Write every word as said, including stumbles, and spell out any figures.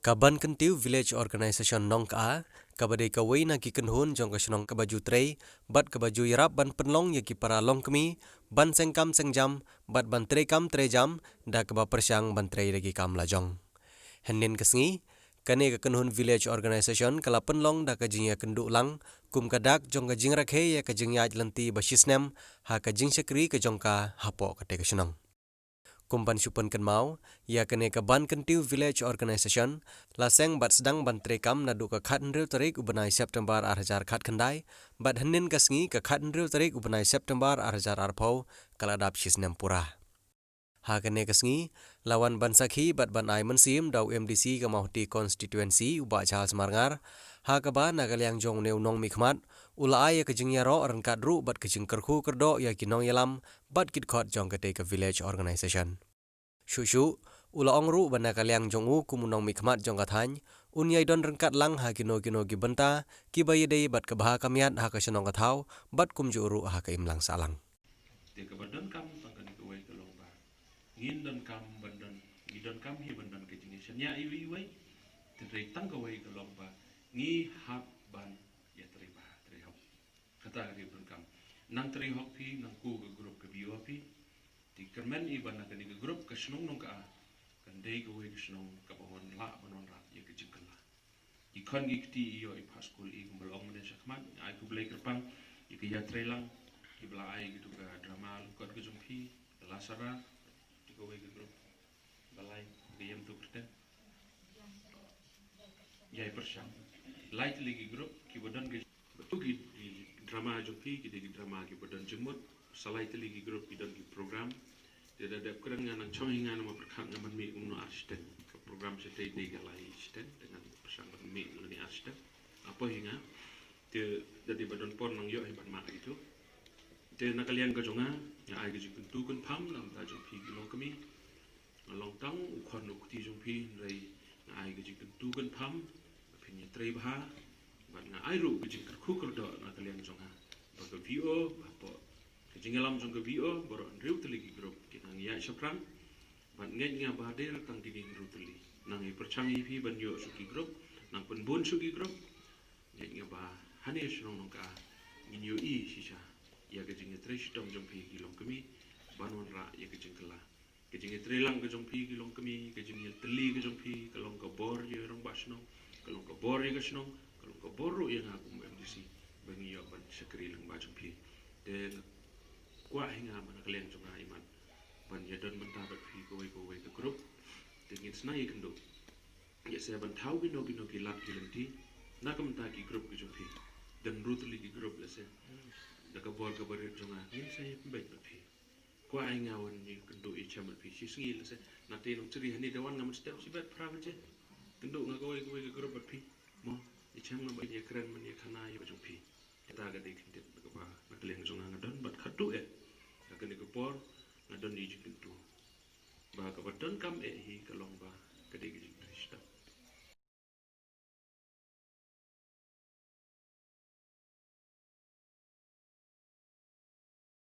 Ka Ban Kyntiew Village Organisation Nongkha, kaba dei kawei na ki kynhun jong ka shnong kaba ju trei bad kaba ju ïarap ban pynlong ïa ki para longkmie ban seng kam seng jam bad ban trei kam trei jam da kaba pyrshang ban trei da ki kam la jong. Hynnin ka sngi, kane ka kynhun Village Organisation ka la pynlong da ka jingïakynduh lang kum ka dak jong ka jingrakhe ïa ka jingïaid lynti ba shisnem ha ka jingshakri ka jong ka hapoh kata ka shnong. Kum ban shu pynkynmaw, ïa kane ka Ban Kyntiew Village Organisation la seng bad sdang ban trei kam naduh ka khathynriew tarik u bnai September ar hajar khatkhyndai, bad hynnin ka sngi ka khathynriew tarik u bnai September ar hajar arphew ka la dap shisnem pura. Ha kane ka sngi, la wan ban sakhi bad ban ai mynsiem da u M D C ka Mawhati Constituency u Bah Charles Marngar, ha kaba na ka liang jong une u nongmihkhmat, u la ai ïa ka jingïaroh ryngkat ruh bad ka jingkyrkhu kyrdoh ïa ki nongïalam bad ki dkhot jong katei ka Village Organisation. Shuh shuh, u la ong ruh ba na ka liang jong u kum u nongmihkhmat jong ka thaiñ, un ïai don ryngkat lang ha kino kino ki bynta kiba ïadei bad ka bha ka miat ha ka shnong ka thaw bad kumjuh ruh ha ka imlang sahlang. Te kaba donkam tang kane kawei ka long ba ngin donkam ban don, ngi donkam hi ban don ka jingïashaniah iwei iwei. Te hynrei tang kawei ka long ba ngi hap ban ïatrei bha, trei hok. Kata ka dei ba donkam. Nang trei hok phi, nang kuh ka group ka B O phi. Te kyrmen i ba na kane ka group ka shnong Nongkha kan dei kawei ka shnong kaba wan lah ban wanrah ïa ka jingkylla. Ki khon ki kti i ïoh i phah skul i kumba la ong mynne shakhmat, nga ai khublei kyrpang ïa ka ïatreilang kiba la ai kito ka drama lyngkot ka jong phi, ka La Sara, kito kawei ka group ba lai, ka ïem tu kyrteng. Ïai pyrshang. Lai tylli ki group kiba don ka, ba tu ki, ki drama jong phi ki dei ki drama kiba don jingmut. Sa lai tylli ki group ki don ki program. Te da dep kren nga nang chong hi nga namar pyrkhat nga ban mih kumno ar shiteng. Ka program shatei dei ka lai shiteng, te ngan pyrshang ban mih lane ar shiteng. Apo hi nga. Te da dei ba don por nang ïoh hi ban mad ïa kitu. Te na ka liang ka jong nga, nga ai ka jingkyntu kynpham na ka bynta jong phi ki longkmie. Nga long tang u khon u kti jong phi, hynrei nga ai ka jingkyntu kynpham ba phin ïatrei bha. Bad nga ai ruh ka jingkyrkhu kyrdoh na ka liang jong nga ba ka V O, ba hapoh ka jingïalam jong ka V O baroh hynriew tylli ki group ki nang ïaid shaphrang. Bad ngeit nga ba dei tang kine hynriew tylli nang ïa pyrshang ïa phi ban ïoh shuh ki group, nang pynbun shuh ki group. Ngeit nga ba hangne shnong Nongkha ngin ïohi shisha ïa ka jingïatrei shitom jong phi ki longkmie ban wanrah ïa ka jingkylla. Ka jingïatreilang ka jong phi ki longkmie, ka jingïatylli ka jong phi ka long ka bor ïa rangbah shnong, ka long ka bor ïa ka shnong, ka long ka bor ruh ïa nga kum M D C ba ngi ïoh ban shakri lyngba jong phi. Te nga kwah hi nga ba na ka liang jong nga imat ban ïadon bynta bad phi kawei kawei ka group. Te ngin sa nang ïakynduh ïa se ban thaw kino kino ki lad ki lynti na ka bynta ki group ki jong phi. Don hynriew tylli ki group lehse da ka bor kaba rit jong nga ngin sa ïa pynbeit bad phi. Kwah ai nga wan ïakynduh ïachem bad phi shi sngi lehse. Na te nang chri hangne da wan nga mynstep shibit phra baje. Kynduh nga kawei kawei ka group bad phi. Mo, ïachem nga ban ïakren ban ïakhana ïa ba jong phi. Kata ka dei ka kyntien kaba na ka liang jong nga nga don bad khatduh eh ha kane ka por nga don ïa jingkyntu ba kaba donkam eh hi ka long ba ka dei ka jingtrei shitom.